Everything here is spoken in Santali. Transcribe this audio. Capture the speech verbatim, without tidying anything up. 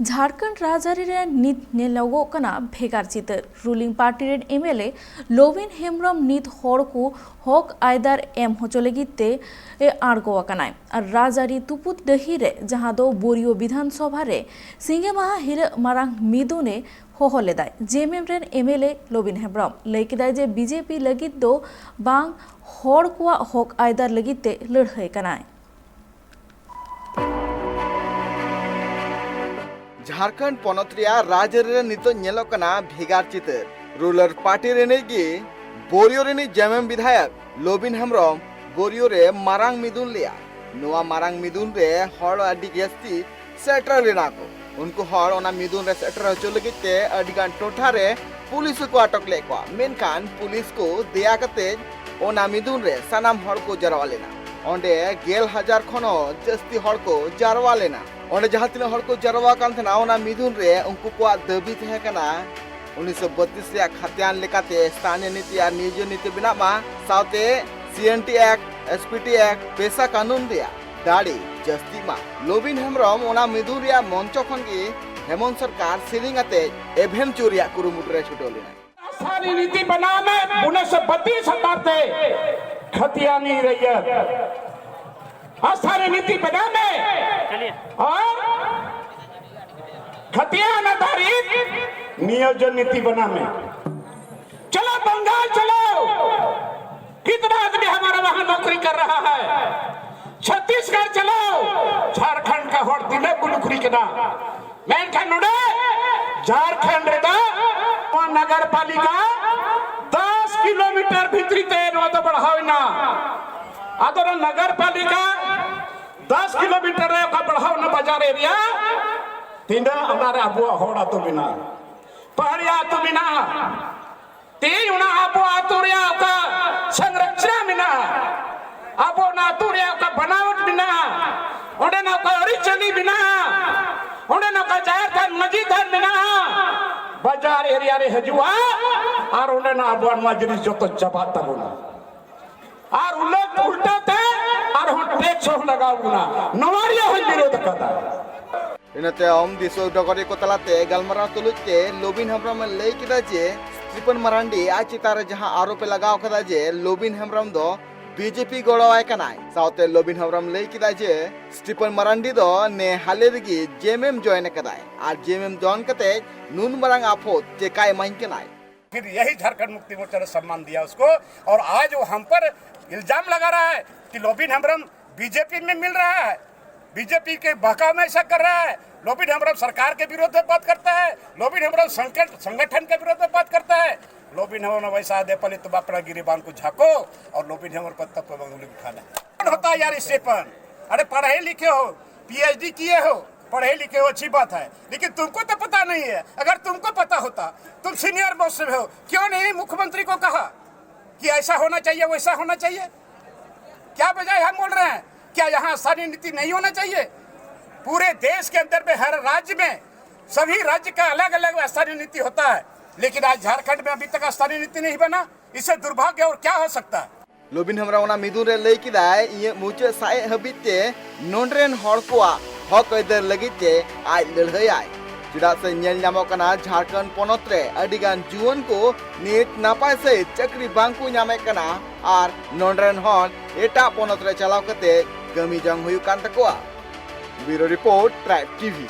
ᱡᱷᱟᱲᱠᱷᱚᱸᱰ ᱨᱟᱡᱽᱟᱹᱨᱤ ᱨᱮ ᱱᱤᱛ ᱧᱮᱞᱚᱜᱚᱜ ᱠᱟᱱᱟ ᱵᱷᱮᱜᱟᱨ ᱪᱤᱛᱟᱹᱨ᱾ ᱨᱩᱞᱤᱝ ᱯᱟᱨᱴᱤ ᱨᱮᱱ ᱮᱢᱮᱞᱮ ᱞᱚᱵᱤᱱ ᱦᱮᱢᱵᱨᱚᱢ ᱱᱤᱛ ᱦᱚᱲ ᱠᱚ ᱦᱚᱠ ᱟᱭᱫᱟᱨ ᱮᱢ ᱦᱚᱪᱚ ᱞᱟᱹᱜᱤᱫ ᱛᱮ ᱮ ᱟᱬᱜᱚ ᱟᱠᱟᱱᱟᱭ᱾ ᱟᱨ ᱨᱟᱡᱽᱟᱹᱨᱤ ᱛᱩᱯᱩᱫ ᱰᱟᱹᱦᱤ ᱨᱮ, ᱡᱟᱦᱟᱸ ᱫᱚ ᱵᱳᱨᱤᱭᱳ ᱵᱤᱫᱷᱟᱱ ᱥᱚᱵᱷᱟ ᱨᱮ ᱥᱤᱸᱜᱮ ᱢᱟᱦᱟ ᱦᱤᱞᱚᱜ ᱢᱟᱨᱟᱝ ᱢᱤᱫᱩᱱ ᱮ ᱦᱚᱦᱚ ᱞᱮᱫᱟᱭ, ᱡᱮᱢᱮᱢ ᱨᱮᱱ ᱮᱢᱮᱞᱮ ᱞᱚᱵᱤᱱ ᱦᱮᱢᱵᱨᱚᱢ ᱞᱟᱹᱭ ᱠᱮᱫᱟᱭ ᱡᱮ ᱵᱤᱡᱮᱯᱤ ᱞᱟᱹᱜᱤᱫ ᱫᱚ ᱵᱟᱝ, ᱦᱚᱲ ᱠᱚᱣᱟᱜ ᱦᱚᱠ ᱟᱭᱫᱟᱨ ᱞᱟᱹᱜᱤᱫ ᱛᱮ ᱞᱟᱹᱲᱦᱟᱹᱭ ᱠᱟᱱᱟᱭ᱾ ᱡᱷᱟᱲᱠᱷᱚᱸᱰ ᱯᱚᱱᱚᱛ ᱨᱮᱭᱟᱜ ᱨᱟᱡᱽᱟᱹᱨᱤ ᱨᱮ ᱱᱤᱛᱚᱜ ᱧᱮᱞᱚᱜ ᱠᱟᱱᱟ ᱵᱷᱮᱜᱟᱨ ᱪᱤᱛᱟᱹᱨ᱾ ᱨᱩᱞᱟᱨ ᱯᱟᱨᱴᱤ ᱨᱤᱱᱤᱡ ᱜᱮ ᱵᱳᱨᱤᱭᱳ ᱨᱤᱱᱤᱡ ᱡᱮᱢᱮᱢ ᱵᱤᱫᱷᱟᱭᱚᱠ ᱞᱚᱵᱤᱱ ᱦᱮᱢᱵᱨᱚᱢ ᱵᱳᱨᱤᱭᱳ ᱨᱮ ᱢᱟᱨᱟᱝ ᱢᱤᱫᱩᱱ ᱞᱮᱫᱼᱟ᱾ ᱱᱚᱣᱟ ᱢᱟᱨᱟᱝ ᱢᱤᱫᱩᱱ ᱨᱮ ᱦᱚᱲ ᱟᱹᱰᱤ ᱡᱟᱹᱥᱛᱤ ᱥᱮᱴᱮᱨ ᱞᱮᱱᱟ ᱠᱚ᱾ ᱩᱱᱠᱩ ᱦᱚᱲ ᱚᱱᱟ ᱢᱤᱫᱩᱱ ᱨᱮ ᱥᱮᱴᱮᱨ ᱦᱚᱪᱚ ᱞᱟᱹᱜᱤᱫ ᱛᱮ ᱟᱹᱰᱤ ᱜᱟᱱ ᱴᱚᱴᱷᱟ ᱨᱮ ᱯᱩᱞᱤᱥ ᱦᱚᱸᱠᱚ ᱟᱴᱚᱠ ᱞᱮᱫ ᱠᱚᱣᱟ, ᱢᱮᱱᱠᱷᱟᱱ ᱯᱩᱞᱤᱥ ᱠᱚ ᱫᱮᱭᱟ ᱠᱟᱛᱮ ᱚᱱᱟ ᱢᱤᱫᱩᱱ ᱨᱮ ᱥᱟᱱᱟᱢ ᱦᱚᱲ ᱠᱚ ᱡᱟᱨᱣᱟ ᱞᱮᱱᱟ᱾ ᱚᱸᱰᱮ ᱜᱮᱞ ᱦᱟᱡᱟᱨ ᱠᱷᱚᱱ ᱦᱚᱸ ᱡᱟᱹᱥᱛᱤ ᱦᱚᱲ ᱠᱚ ᱡᱟᱨᱣᱟ ᱞᱮᱱᱟ᱾ ᱚᱸᱰᱮ ᱡᱟᱦᱟᱸ ᱛᱤᱱᱟᱹᱜ ᱦᱚᱲ ᱠᱚ ᱡᱟᱨᱣᱟ ᱠᱟᱱ ᱛᱟᱦᱮᱱᱟ, ᱚᱱᱟ ᱢᱤᱫᱩᱱ ᱨᱮ ᱩᱱᱠᱩ ᱠᱚᱣᱟᱜ ᱫᱟᱹᱵᱤ ᱛᱟᱦᱮᱸ ᱠᱟᱱᱟ ᱩᱱᱤᱥᱥᱚ ᱵᱟᱛᱤᱥ ᱨᱮᱭᱟᱜ ᱠᱷᱟᱛᱤᱭᱟᱱ ᱞᱮᱠᱟᱛᱮ ᱥᱛᱷᱟᱱᱤᱭᱚ ᱱᱤᱛᱤ ᱟᱨ ᱱᱤᱭᱳᱡᱚᱱ ᱱᱤᱛᱤ ᱵᱮᱱᱟᱜ ᱢᱟ, ᱥᱟᱶᱛᱮ C N T act, S P T act, PESA ᱠᱟᱹᱱᱩᱱ ᱨᱮᱭᱟᱜ ᱫᱟᱲᱮ ᱡᱟᱹᱥᱛᱤᱜ ᱢᱟ᱾ ᱞᱚᱵᱤᱱ ᱦᱮᱢᱵᱨᱚᱢ ᱚᱱᱟ ᱢᱤᱫᱩᱱ ᱨᱮᱭᱟᱜ ᱢᱚᱧᱪᱚ ᱠᱷᱚᱱ ᱜᱮ ᱦᱮᱢᱚᱱᱛ ᱥᱚᱨᱠᱟᱨ ᱥᱮᱨᱮᱧ ᱟᱛᱮ ᱮᱵᱷᱮᱱ ᱪᱩᱨ ᱨᱮᱭᱟᱜ ᱠᱩᱨᱩᱢᱩᱴᱩ ᱨᱮ ᱪᱷᱩᱴᱟᱹᱣ ᱞᱮᱱᱟᱭ᱾ स्थानीय नीति बनाने, उन्नीस सौ बत्तीस हतारते खतियानी रैयत स्थानीय नीति बनाने और खतियान आधारित नियोजन नीति बनाने। चलो बंगाल चलो, कितना आदमी हमारा वहां नौकरी कर रहा है। छत्तीसगढ़ चलो, झारखंड का ᱦᱚᱲ ᱛᱤᱱᱟᱹᱜ ᱠᱚ ᱱᱚᱠᱨᱤ ᱠᱟᱱᱟ᱾ ᱢᱮᱱᱠᱷᱟᱱ ᱱᱚᱰᱮ ᱡᱷᱟᱲᱠᱷᱚᱸᱰ ᱨᱮᱫᱚ ᱱᱚᱣᱟ ᱱᱚᱜᱚᱨ ᱯᱟᱞᱤᱠᱟ ᱫᱚᱥ ᱠᱤᱞᱳᱢᱤᱴᱟᱨ ᱵᱷᱤᱛᱨᱤ ᱛᱮ ᱱᱚᱣᱟ ᱫᱚ ᱵᱟᱲᱦᱟᱣ ᱮᱱᱟ᱾ ᱟᱫᱚ ᱱᱚᱣᱟ ᱱᱚᱜᱚᱨ ᱯᱟᱞᱤᱠᱟ ᱫᱚᱥ ᱠᱤᱞᱳᱢᱤᱴᱟᱨ ᱨᱮ ᱚᱠᱟ ᱵᱟᱲᱦᱟᱣ ᱮᱱᱟ ᱵᱟᱡᱟᱨ ᱮᱨᱤᱭᱟ, ᱛᱤᱱᱟᱹᱜ ᱚᱱᱟ ᱨᱮ ᱟᱵᱚᱣᱟᱜ ᱦᱚᱲ ᱟᱹᱛᱩ ᱢᱮᱱᱟᱜᱼᱟ, ᱯᱟᱦᱟᱲᱤᱭᱟ ᱟᱹᱛᱩ ᱢᱮᱱᱟᱜᱼᱟ᱾ ᱛᱮᱦᱮᱧ ᱚᱱᱟ ᱟᱵᱚ ᱟᱹᱛᱩ ᱨᱮᱭᱟᱜ ᱚᱠᱟ ᱥᱚᱝᱨᱚᱪᱱᱟ ᱢᱮᱱᱟᱜᱼᱟ, ᱟᱵᱚ ᱚᱱᱟ ᱟᱹᱛᱩ ᱨᱮᱭᱟᱜ ᱚᱠᱟ ᱵᱟᱱᱟᱣᱴ ᱢᱮᱱᱟᱜᱼᱟ, ᱚᱸᱰᱮᱱᱟᱜ ᱚᱠᱟ ᱟᱹᱨᱤᱪᱟᱹᱞᱤ ᱢᱮᱱᱟᱜᱼᱟ, ᱚᱸᱰᱮᱱᱟᱜ ᱚᱠᱟ ᱡᱟᱦᱮᱨ ᱛᱷᱟᱱ, ᱢᱟᱹᱡᱷᱤ ᱛᱷᱟᱱ ᱢᱮᱱᱟᱜᱼᱟ, ᱵᱟᱡᱟᱨ ᱮᱨᱤᱭᱟ ᱨᱮ ᱦᱤᱡᱩᱜᱼᱟ ᱟᱨ ᱚᱸᱰᱮᱱᱟᱜ ᱟᱵᱚᱣᱟᱜ ᱱᱚᱣᱟ ᱡᱤᱱᱤᱥ ᱡᱚᱛᱚ ᱪᱟᱵᱟᱜ ᱛᱟᱵᱚᱱᱟ᱾ ᱟᱨ ᱩᱞᱴᱟᱹ, ᱩᱞᱴᱟᱹ ᱛᱮ ᱟᱨᱦᱚᱸ ᱴᱮᱠᱥ ᱦᱚᱸ ᱞᱟᱜᱟᱣ ᱵᱚᱱᱟ᱾ ᱱᱚᱣᱟ ᱨᱮᱭᱟᱜ ᱦᱚᱸᱧ ᱵᱤᱨᱳᱫ ᱟᱠᱟᱫᱟ᱾ ᱤᱱᱟᱹ ᱛᱟᱭᱚᱢ ᱫᱤᱥᱩᱣᱟᱹ ᱰᱚᱜᱚᱨᱤᱭᱟᱹ ᱠᱚ ᱛᱟᱞᱟᱛᱮ ᱜᱟᱞᱢᱟᱨᱟᱣ ᱛᱩᱞᱩᱡ ᱛᱮ ᱞᱚᱵᱤᱱ ᱦᱮᱢᱵᱨᱚᱢ ᱮ ᱞᱟᱹᱭ ᱠᱮᱫᱟ ᱡᱮ ᱥᱴᱤᱯᱷᱮᱱ ᱢᱟᱨᱟᱱᱰᱤ ᱟᱡ ᱪᱮᱛᱟᱱ ᱨᱮ ᱡᱟᱦᱟᱸ ᱟᱨᱳᱯ ᱮ ᱞᱟᱜᱟᱣ ᱠᱟᱫᱟ ᱡᱮ ᱞᱚᱵᱤᱱ ᱦᱮᱢᱵᱨᱚᱢ ᱫᱚ ᱵᱤᱡᱮᱯᱤ ᱜᱚᱲᱚᱣᱟᱭ ᱠᱟᱱᱟᱭ᱾ ᱥᱟᱶᱛᱮ ᱞᱚᱵᱤᱱ ᱦᱮᱢᱵᱨᱚᱢ ᱞᱟᱹᱭ ᱠᱮᱫᱟ ᱡᱮ ᱥᱴᱤᱯᱷᱮᱱ ᱢᱟᱨᱟᱱᱰᱤ ᱫᱚ ᱱᱮ ᱦᱟᱞᱮ ᱨᱮᱜᱮ ᱡᱮᱢᱮᱢ ᱡᱚᱭᱮᱱ ᱟᱠᱟᱫᱟᱭ ᱟᱨ ᱡᱮᱢᱮᱢ ᱡᱚᱭᱮᱱ ᱠᱟᱛᱮ ᱱᱩᱱ ᱢᱟᱨᱟᱝ ᱟᱯᱷᱚᱫ ᱪᱮᱠᱟᱭ ᱮᱢᱟᱧ ᱠᱟᱱᱟᱭ᱾ फिर यही झारखंड मुक्ति मोर्चा ने सम्मान दिया उसको। और आज वो हम पर इल्जाम लगा रहा है कि लोबिन हेम्ब्रम बीजेपी में मिल रहा है, बीजेपी के बहकाव में ऐसा कर रहा है। लोबिन हेम्ब्रम सरकार के विरोध में बात करता है, लोबिन हेम्ब्रम संकट संगठन के विरोध में बात करता है। लोबिन हेम्ब्रम वैसा दे पहले तुम अपना गिरीबान को झाको और लोबिन हेम्ब्रम पर तब उंगली उठाना। कौन होता है यार स्टीफन? अरे पढ़े लिखे हो, पीएचडी किए हो, पढ़े लिखे हो, अच्छी बात है, लेकिन तुमको तो पता नहीं है। अगर तुमको पता होता, तुम सीनियर मोस्ट में हो, क्यों नहीं मुख्यमंत्री को कहा कि ऐसा होना चाहिए, वैसा होना चाहिए? क्या बजाय हम बोल रहे हैं? क्या यहाँ स्थानीय नीति नहीं होना चाहिए? पूरे देश के अंदर में हर राज्य में सभी राज्य का अलग अलग स्थानीय नीति होता है, लेकिन आज झारखंड में अभी तक स्थानीय नीति नहीं बना। इससे दुर्भाग्य और क्या हो सकता है? ᱞᱚᱵᱤᱱ ᱦᱮᱢᱵᱨᱚᱢ ᱚᱱᱟ ᱢᱤᱫᱩᱱ ᱨᱮ ᱞᱟᱹᱭ ᱠᱮᱫᱟᱭ, ᱤᱧᱟᱹᱜ ᱢᱩᱪᱟᱹᱫ ᱥᱟᱸᱦᱮᱫ ᱦᱟᱹᱵᱤᱡ ᱛᱮ ᱱᱚᱰᱮ ᱨᱮᱱ ᱦᱚᱲ ᱠᱚᱣᱟᱜ ᱦᱚᱠ ᱟᱹᱭᱫᱟᱹᱨ ᱞᱟᱹᱜᱤᱫ ᱛᱮ ᱟᱡ ᱞᱟᱹᱲᱦᱟᱹᱭᱟᱭ᱾ ᱪᱮᱫᱟᱜ ᱥᱮ ᱧᱮᱞ ᱧᱟᱢᱚᱜ ᱠᱟᱱᱟ ᱡᱷᱟᱲᱠᱷᱚᱸᱰ ᱯᱚᱱᱚᱛ ᱨᱮ ᱟᱹᱰᱤ ᱜᱟᱱ ᱡᱩᱣᱟᱹᱱ ᱠᱚ ᱱᱤᱛ ᱱᱟᱯᱟᱭ ᱥᱟᱺᱦᱤᱡ ᱪᱟᱹᱠᱨᱤ ᱵᱟᱝ ᱠᱚ ᱧᱟᱢᱮᱫ ᱠᱟᱱᱟ ᱟᱨ ᱱᱚᱰᱮ ᱨᱮᱱ ᱦᱚᱲ ᱮᱴᱟᱜ ᱯᱚᱱᱚᱛ ᱨᱮ ᱪᱟᱞᱟᱣ ᱠᱟᱛᱮ ᱠᱟᱹᱢᱤ ᱡᱚᱝ ᱦᱩᱭᱩᱜ ᱠᱟᱱ ᱛᱟᱠᱚᱣᱟ᱾ ᱵᱤᱭᱩᱨᱳ ᱨᱤᱯᱳᱨᱴ, ᱴᱨᱟᱭᱤᱵᱽ ᱴᱤᱵᱷᱤ᱾